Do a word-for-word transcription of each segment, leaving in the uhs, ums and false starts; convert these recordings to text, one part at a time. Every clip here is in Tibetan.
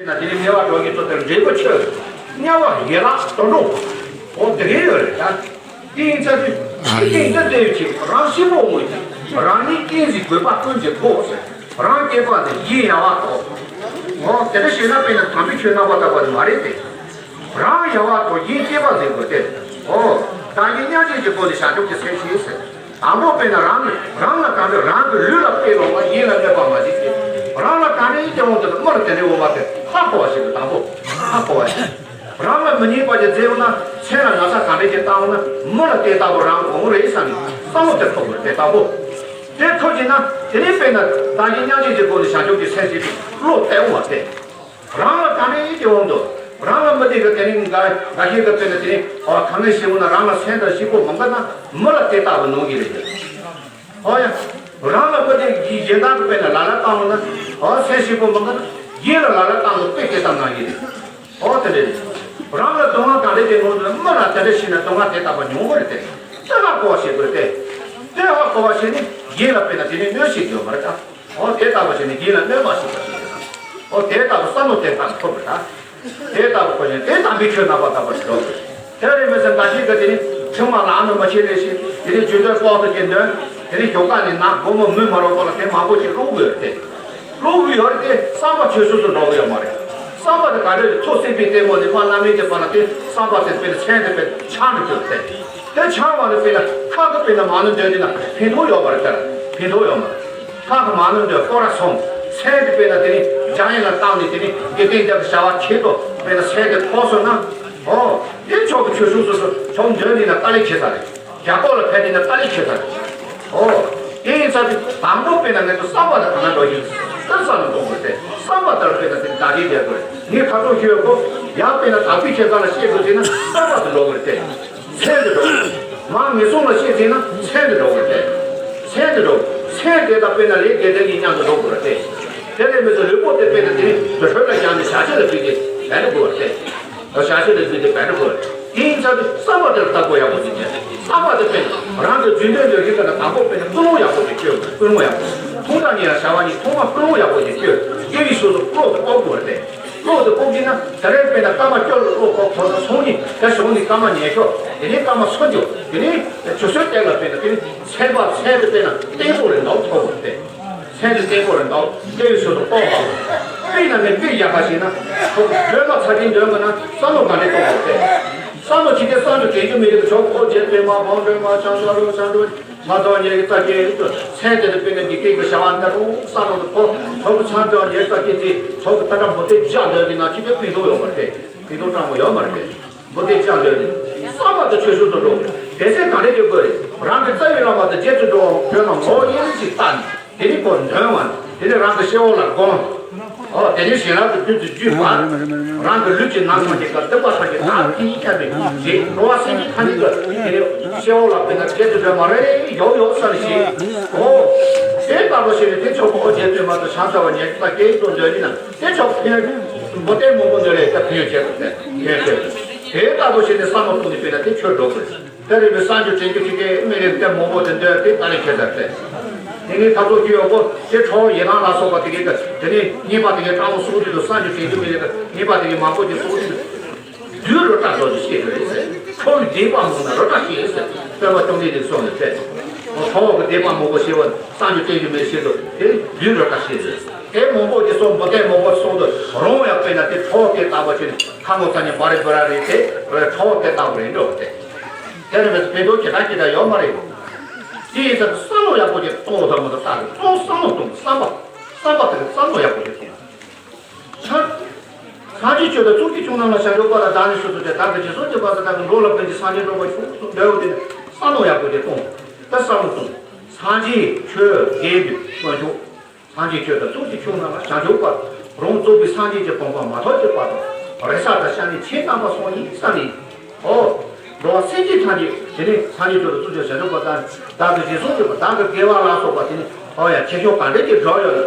ན་དེ་ནི་དམྱལ་བ་འགྲོ་གི་ཚོ་དེར་འབྲས་བུ་ཆོས་དམྱལ་བ་ཡན་ལག་དོན་གྲུབ། འོ་དེ་གའི་ཡོད་རེད་ད། དེ་ཡིན་ཚ་དུས་དེ་ཡིན་ཚ་དེ་ཡོད་ཅིག་རང་སྲིད་པོ་ངོས་ཀྱི་རང་ཉིད་རྐྱེན་གཟིགས་དགོས་པ་ཀུན་གྱི་ཐོག་ཟེར། རང་སྐྱེས་པ་དེ་གཞན་ཡལ་བར་དོར། འོ་དེ་འདྲ་བྱས་ན་དཔེར་ན་དམ་པའི་ཆོས་རྣམ་པར་དག་པ་དེ་མ་རེད་དེ། རང་ཡལ་བར་དོར་གཞན་སྐྱེས་པ་ཟེར་དགོས་ཏེ། འོ་བདག་གཞན་མཉམ་བརྗེ་གི་སྒོ་ནས་བྱང་ཆུབ་ཀྱི་སེམས་ཤེས་ཟེར། དང་པོ་དཔེར་ན་རང་གི་རང་ལ་གང་འདོད་རང་གི་ལུས་ལ་དཔེ་ལོངས་ལ་གཞན་ལ་གནོད་པ་མ་བྱེད་ཅེས། རང་ལ་གང་འདོད་ཡིན་ཏེ་འོང་དུས་མི་ལ་དེ་འདྲའི་འོ་མ་དེ་ཧ་གོ་བ་ཞིག་ཏུ་དང་པོ་ཧ་གོ་བ་ཞིག་རང་ལ་མི་ཉེས་པ་ཞིག་མཛད་འོང་ན་མཚན་ལ་ན་ཚ་གང་འདྲ་ཞིག་བཏང་འོང་ན་མི་ལ་དེ་ལྟ་བུ་རང་འོང་རེད་བསམ་ནས་བསམ་བློ་དེ་ཐོབ་དགོས་དེ་དང་པོ། དེ་ཐོབ་ཀྱི་ན་དེ་ནས་དཔེར་ན་བདག་གཞན་མཉམ་བརྗེ་གི་སྒོ་ནས་བྱང་ཆུབ་ཀྱི་སེམས་ཞིག་བློ་གཏད་འོང་བ་དེ། རང་ལ་གང་འདྲ་ཡིན་ཏེ་འོང་དུས་རང་ལ་མི་བདེ་གི་དེ་ནི་འགའ་འགའ་ཤས་ཀྱི་དཔེར་ན་དེ་ནི་ཨ་གང་འདྲ་ཞིག་འོང་ན་རང་ལ་སེམས་དང་སྐྱིད་པོ་མི་འདུག་ན་མི་ལ་དེ་ལྟ་བུ་གནང་གི་རེད། ཨོ་ཡ། རང་ལ་མི་བདེ་གི་གཞན་དག་གི་དཔེར་ན་ལ་ལ་བཏང་འོང་ན་ཨོ་སེམས་སྐྱིད་པོ་མི་འདུག་ན་གཞན་ལ་ལ་ལ་བཏང་འོང་དཔེ་དེ་ལྟ་གནང་གི་རེད། ཨོ་དེ་འདྲ་རེད། རང་ལ་སྡུག་བསྔལ་གང་འདྲ་ཅིག་འོང་དུས་མི་ལ་དེ་འདྲ་ཞིག་ན་སྡུག་བསྔལ་དེ་ལྟ་བུ་མྱོང་གི་རེད་དེ། དེ་ཧ་གོ་བ་ཞིག་དགོས་ཏེ། དེ་ཧ་གོ་བ་ཞིག་ནི་གཞན་ལ་དཔེར་ན་དེ་ནི་གནོད་བྱེད་དགོས་མ་རེད་ད། འོ་དེ་ལྟ་བུ་བྱས་ནས་རྒྱུད་ལ་གནོད་མ་བྱུང་བ་ཞིག་ཡིན་ན། འོ་དེ་ལྟ་བུ་བསམ་བློ་དེ་ལྟར་ཐོབ་པ་དང་། དེ་ལྟ་བུ་ཁོ་ཡང་དེ་དམ་པའི་ཆོས་རྣམ་པར་དག་པར་འགྲོ་དགོས། དེ་རེད་མི་ཚེ་འགའ་ཞིག་གི་དེ་ནི་ཁྲིམས་མ་ལག་ན་མ་ཆེ་རེ་ཞིག་དེ་ནི་རྒྱུན་དུ་ལྐོག་ཏུ་གྱེར་འདོན། དེ་ནི་ཞོགས་ཀ་ནས་ནག་དགོང་མོ་མུན་མ་རོག་པ་ལ་དེ་མང་པོ་ཞིག་བླུག་དགོས་ཏེ། བླུག་གི་ཡོད་རེད་དེ་བསམ་པ་ཆོས་སོ་སོ་འགྲོ་གི་ཡོད་མ་རེད། བསམ་པ་དེ་ག་རེ་རེད་ཐོག་སྲིད་པའི་ལྟད་མོ་ནས་མ་བླ་མའི་དེ་བར་ལ་དེ་བསམ་པ་དེ་དཔེར་ན་མཚན་དེ་དཔེར་ན་འཆང་དུ་གྱུར་ཏེ། དེ་འཆང་བ་ནི་དཔེར་ན་ཁ་གི་དཔེར་ན་མ་ཎི་འདོན་དུས་ན་ཕན་ཐོགས་ཡོད་པ་རེད་དེ། ཕན་ཐོགས་ཡོད་མ་རེད། ཁ་གི་མ་ཎི་འདོན་སྐོར་ར་སོང་། མཚན་དེ་དཔེར་ན་དེ་ནི་འཇམ་དབྱངས་ལ་བཏང་ནས་དེ་ནི་འཇིག་རྟེན་འདི་གི་བྱ་བ་ཆེད་དུ་དཔེར་ན་མཚན་དེ་ཐོགས་སོང་ན། ཨོ། དེ་མཆོག་གི་ཆོས་སོ་སོ་སོ་མཆོག་འདོན་ནས་ན་ཏཱ་ལའི་ཁྱེད་ས་རེད། རྒྱ་སྐོར་ལ་ཕེབས་དེ་ན་ཏཱ་ལའི་ཁྱེད་ས་རེད། ཨོ། དེ་ཡིན་ཙང་དེ་དང་པོ་དཔེར་ན་ངེད་ཚོ་བསམ་པ་དང་གང་ན་འགྲོ་ཞིང་གཏིང་ཟབ་ལ་འགྲོ་དགོས་ཏེ་བསམ་པ་ལྟར་དཔེར་ན་དེ་ནི་བདག་གིས་བསྡད་དགོས་རེད། ངས་ཁ་ཐོག་ཞུས་ཡོད་གོ། ཡང་དཔེར་ན་དག་པའི་ཁྱེད་ས་ལ་བཤད་དགོས་ཟེར་ན་བསམ་པ་དུ་འགྲོ་དགོས་རེད་དེ། མཚན་དུ་འགྲོ། མ་ངེས་སོང་ལ་བཤད་ཟིན་ན་མཚན་དུ་འགྲོ་བར་བྱེད། མཚན་དུ་འགྲོ། མཚན་དེ་དང་དཔེར་ན་ལས་དགེ་ལྡན་གྱི་མཉམ་དུ་འགྲོ་དགོས་པར་ཐལ། དེ་ལས་མི་ཚོ་ལུས་པོ་དེ་དཔེར་ན་དེ་ནི་དུར་ཁྲོད་ལ་བཞག་ནས་བྱ་བྱེད་ལ་ཕུལ་ཏེ་བེད་འགྲོ་དགོས་པར་ཐལ། བྱ་བྱེད་ལ་ཕུལ་ཏེ་བེད་འགྲོ་དགོས། དེ་ཡིན་ཙང་དུ་བསམ་པ་དེར་བརྟག་དགོས་ཡག་པོ་ཞིག་བྱས། བསམ་པ་དེ་དཔེར་ན་རང་གི་རྒྱུད་འདོད་འདོད་ཞིག་གི་ན་དང་པོ་དཔེར་ན་ཀུན་སློང་ཡག་པོ་ཞིག་སྤྱོད་དགོས། ཀུན་སློང་ཡག་པོ། ཐུང་དང་ཉེ་ལ་བྱ་བ་ཉིད་ཐུང་བ་ཀུན་སློང་ཡག་པོ་ཞིག་སྤྱོད། སྐྱེ་བའི་ཕྱོགས་སུ་བློ་དེ་གཏོང་དགོས་པར་ཐལ། གློག་དེ་ཕོག་གིན་ན་ད་རེས་དཔེར་ན་སྐར་མ་བཅུ་ལ་གློག་ཕོག་ཐོག་ན་སོང་ནི་ད་གཞུང་ནི་སྐར་མ་ཉི་ཤུ། དེ་ནས་སྐར་མ་སུམ་ཅུ། དེ་ནས་ཆུ་ཚོད་སྟེང་ལ་དཔེར་ན་དེ་ནི་ཚན་པ་ཚན་དུ་དཔེར་ན་བརྟན་པོ་རེ་འདུག་ཐོག་ཏུ་སྟེ། ཚན་དུ་བརྟན་པོ་རེ་འདུག་དེ་ཡི་ཚུལ་དུ་གཏོང་བ། དཔེར་ན་ནི་དཔེ་རྒྱག་པ་ཞིག་ན་ཁོ་སྒྲོལ་མ་ཚ་གྱང་འདོན་དགོས་ན་བསམ་བློ་ག་འདྲས་གཏོང་དགོས་ཏེ། བསམ་བློ་ཅི་སྟེ་བསམ་བློ་དྲན་རྒྱུ་མི་རིགས་ཆོག་ཨོ་རྒྱན་པདྨ་འབངས་སྒྲོལ་མ་བྱང་ཆུབ་རོལ་བྱང་སྒྲོལ། མ་ཐོག་ཉེ་གི་ཙག་གེ་ཚོ་ཚན་དེ་དུ་དཔེར་ན་འཇིག་རྟེན་གྱི་བྱ་བ་འདི་རུ་ས་ཐོག་ཏུ་ཕོ་ཐོག་གི་ཚང་དུ་ཉེ་ཙག་གེ་ཚེ་ཐོག་གི་ད་ལྟ་མོ་དེ་བཞག་འདོད་ཀྱི་ན་ཅི་དེ་ཕན་ཐོགས་ཡོད་མ་རེད། ཕན་ཐོགས་སྤྲང་པོ་ཡོད་མ་རེད། མོ་དེ་བཞག་འདོད་ནི་བསམ་པ་དེ་ཆོས་སུ་དུ་འགྲོ། དེ་ཚེ་ག་རེ་བྱེད་དགོས་རེད། རང་གི་རྩ་བའི་བླ་མ་དེ་རྗེས་སུ་འགྲོ་འགྲོ་ན་ངོ་བོ་དབྱིངས་རིག་ཅིག་བལྟ་ནས། དེ་ནི་ཁོ་འདོན་བ་ནི་དེ་ནི་རང་གི་སྤྱི་བོ་ལ་བསྒོམ། ཨོ་དེ་ནི་ཞིང་རབ་ཏུ་རྒྱུད་དུ་བརྒྱུད་པ། རང་གི་ལུས་ཀྱི་ནང་ཚང་གི་སྐབས་སྡིག་པ་ཐམས་ཅད་དག་ཐིག་ཁྱབ་པའི་རྗེས་འགྲོ་བ་སེམས་ཅན་ཐམས་ཅད་ཀྱི་དེ་ནི་སྤྱི་བོ་ལ་དཔེར་ན་རྗེས་སུ་འགྲོ་མ་རེད་ཡོག་ཡོག་བསམ་ཞིག་ཨོ། དེ་ལྟ་བུ་ཞིག་ནི་དེ་ཆོག་པ་ཨོ་རྗེ་བཙུན་མ་དང་བྱང་ས་བ་ཉེ་ལྟ་སྐད་དུ་འདོན་ནི་ན་དེ་ཆོག་ཕན་མོ་དེ་མང་པོ་འདོན་རེད་ད་ཕན་ཡོན་ཆེ་བ་དེ་ཕན་ཡོན་ཆེ་བ་དེ་ལྟ་བུ་ཞིག་ནི་བསམ་བློ་གཏོང་ནས་དཔེར་ན་དེ་ཆོས་འགྲོ་དགོས། ད་རེས་པའི་སངས་རྒྱས་བྱེད་རྒྱུ་ཅིག་གིས་དམིགས་རིམ་དེ་མང་པོ་དེ་འདོན་ཏེ་ད་ལས་ཁྱེད་ལྟར་ཏེ། དེ་ནས་ཁ་ཚོགས་ཀྱི་ཡོག་པོ་དེ་ཁྲོ་བོ་ཡི་རང་ལ་སོགས་པ་དེ་གའི་དེ་ནས་རྙེད་པ་དེ་གའི་སྤྲང་བོ་སོགས་དུས་སུ་སངས་རྒྱས་བྱེད་རྒྱུ་མི་ལས་ཀ་རྙེད་པ་དེ་གའི་མང་པོ་ཅིག་སོགས་དུས་སུ། བདུད་རུ་ཏྲ་ལྟོ་ཞེས་ཞེས་རེད་ཟེར། ཁྲོ་བོའི་སྡིག་པ་མང་ན་རུ་ཏྲ་ཞེས་ཟེར། སྟོན་པ་བཅོམ་ལྡན་འདས་གསུངས་ནས་ཟེར། ཁྲོ་བོ་གི་སྡིག་པ་མང་པོ་ཞེས་པ་སངས་རྒྱས་བྱེད་རྒྱུ་མི་ཞེས་སོ་དེ་བདུད་རུ་ཏྲ་ཞེས་ཟེར། དེ་མང་པོ་ཅིག་སོགས་མོ་དེ་མང་པོ་སོགས་དུ་རུང་ཡང་དཔེར་ན་དེ་ཁྲོ་བོ་དེ་ལྟ་བུ་ཅིག་ཁ་ངོ་ཚ་ནས་འབའ་རི་འབུ་ར་རེད་དེ་ཁྲོ་བོ་དེ་ལྟ་བུ་རེད་འགྲོ་སྟེ། དེ་རིང་བས་ཕན་ཐོགས་ཇི་ལྟར་ཇི་ལྟར་ཡོད་མ་རེད། དེ་ཡིན་ཙང་བསམ་བློ་ཡག་པོ་ཅིག་གཏོང་དགོས་དང་མི་འདུག་ལྟ་གི་གཙོ་བོ་བསམ་བློ་གཏོང་བསམ་པ། བསམ་པ་དེ་གི་བསམ་བློ་ཡག་པོ་ཅིག་གཏོང་། ཆ། སངས་རྒྱས་ཆོས་དང་གཙུག་གི་ཆུ་རྣམས་ལ་བྱང་ཆུབ་བཀའ་ལ་བདག་ནི་སོ་སོ་སྟེ་བདག་གི་རྗེས་སུ་སྐྱེ་བ་དང་བདག་གི་འགྲོ་ལ་ཕན་ཕྱིར་སངས་རྒྱས་འགྲུབ་པར་ཤོག་གསུངས་འདོད་དེ་ནི་བསམ་བློ་ཡག་པོ་ཅིག་གཏོང་། ད་བསམ་བློ་གཏོང་། སངས་རྒྱས་ཆོས་དགེ་འདུན་དཀོན་མཆོག་སངས་རྒྱས་ཆོས་དང་གཙུག་གི་ཆུ་རྣམས་ལ་བྱང་ཆུབ་བཀའ། རང་རྫོགས་པའི་སངས་རྒྱས་ཀྱི་དགོངས་པ་མ་ཐོབ་ཀྱི་བར་དུ་རེ་ས་དང་ཤ་ནི་ཆེས་དམ་པ་སོང་ཡིན་བསམ་ནས། ཨོ། འགྲོ་བ་སེམས་ཅན་ཐམས་ཅད་དེ་ནི་སངས་རྒྱས་ཆོས་དང་གཙུག་གི་བྱང་ཆུབ་བཀའ་དང་བདག་གི་རྗེས་སུ་སྐྱེ་བ་བདག་གི་དགེ་བ་ལ་སོགས་པ་དེ་ནི་ཨོ་ཡ་ཆེ་ཆུང་གང་འདྲ་ཅིག་འགྲོ་ཡོད་ལ།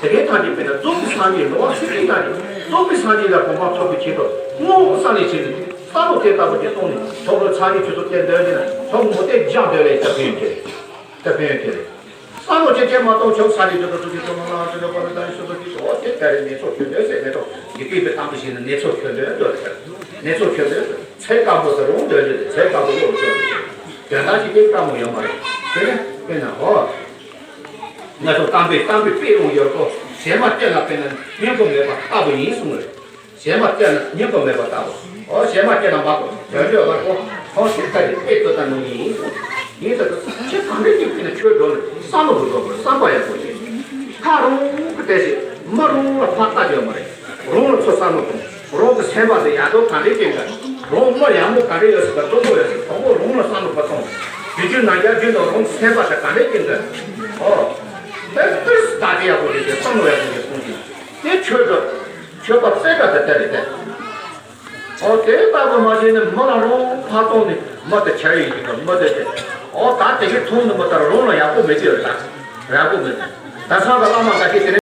དེ་གའི་ཐམས་ཅད་དཔེར་ན་རྫོགས་པའི་སངས་རྒྱས་འགྲོ་བ་སེམས་ཅན་ཐམས་ཅད་རྫོགས་པའི་སངས་རྒྱས་ལ་གོ་འཕང་ཐོབ་པའི་ཆེད་དུ་བསྔོ་བསམ་ནས་བྱས་ནས་བསམ་བློ་དེ་ལྟ་བུ་ཅིག་གཏོང་ནས་ཐོབ་པའི་སངས་རྒྱས་ཆོས་སུ་བསྟེན་འདོད་ཀྱི་ན་ཐོབ་མོ་དེ་སྦྱང་འདོད་ལས་ད་ཕན་ཡོན་ཆེ་རེད། ད་ཕན་ཡོན་ཆེ་རེད། བསམ་བློ་ཅི་བྱེད་མ་གཏོང་ཆོག་ས་རེད་འདོད་པ་ཐུགས་ཀྱི་ཐོག་མ་ལ་ཆོས་འདོད་པ་ལ་ད་ཡི་སོ་སོ་ཀྱི་ཆོག་ཅེས་ ད་རེས་ནེ་ཙོ་ཁྱོད་འདོད་ཟེར་མེད་དོ། འཇིག་རྟེན་པའི་གཏམ་དཔེ་ཞིག་ནི་ནེ་ཙོ་ཁྱོད་འདོད་འདོད་ཟེར། ནེ་ཙོ་ཁྱོད་འདོད་ཟེར། ཚེ་དཀར་པོ་ཟེར་རུང་འདོད་འདོད་ཟེར། ཚེ་དཀར་པོ་བློ་འདོད་ཟེར། དོན་དག་ཅིག་དེ་དཀའ་མོ་ཡོད་མ་རེད། དེ་ནས་དཔེར་ན་འོ། ང་ཚོ་གཏམ་དཔེ་གཏམ་དཔེ་དཔེ་རུང་ཡོད་དོ། གཞན་མ་སྐྱེ་ལ་དཔེར་ན་སྙན་པོ་མེད་པ་ལྟ་བུ་ཡིན་གསུངས་རེད། གཞན་མ་སྐྱེ་ན་སྙན་པོ་མེད་པ་ལྟ་བུ། འོ་གཞན་མ་སྐྱེ་ན་མ་གོ་དོན་འདོད་བར་གོ། ཁོང་ཞིག་ལྟ་རེ་དཔེ་ལྟོས་ལྟ་ནོ་ཡིན། ཡིན་ཟེར་དུས་ཁྱེད་གང་འདྲ་ཅིག་ཕྱིན་ན་ཆོས་འགྲོ་ནས་བསམ་བློ་འགྲོ་དགོས། བསམ་པ་ཡག་པོ་བྱེད། ཁ་རུང་གི་བལྟས་ཤིག་མ་རུང་ལ་ཕར་ལྟ་རྒྱུ་མ་རེད། རུང་ལ་ཚོ་བསམ་བློ་གཏོང་། རང་གི་སེམས་པ་དེ་ཡག་སྡུག་ག་འདྲས་ཅིག་འགལ། རང་མི་ཡག་མོ་ག་འདྲས་ཡོད་ཟེར་བ་སྟོན་དགོས་ཡོད་ཟེར། དང་པོ་རང་ལ་བསམ་བློ་ཕར་གཏོང་། དུས་རྒྱུན་ནང་རྒྱ་རྒྱུན་དུ་རང་གི་སེམས་པ་དེ་ག་འདྲས་ཅིག་འགལ། ཨོ། དེ་ཏིས་ད་དེ་ཡག་པོ་རེད་དེ་བསམ་བློ་ཡག་པོ་ཞིག་གཏོང་གི། དེ་ཆོས་སྒྲུབ། ཆོས་པ་རྩེ་གྲ་དེ་ལྟ་རེད་དེ། ཨོ་དེ་ལྟ་བུ་མ་བྱས་ནས་མི་ལ་རང་ཕར་གཏོང་ནས་མི་དེ་ཆ་ཡིན་གྱི་མི་དེ་དེ། ཨོ་ད་དེ་གའི་ཐོང་ནི་མི་ལྟར་རང་ལ་ཡག་པོ་མེད་ཀྱི་རེད་ད། ཡག་པོ་མེད། ད་ཚང་གི་བླ་མ་འགའ་ཤས་དེ་ནས།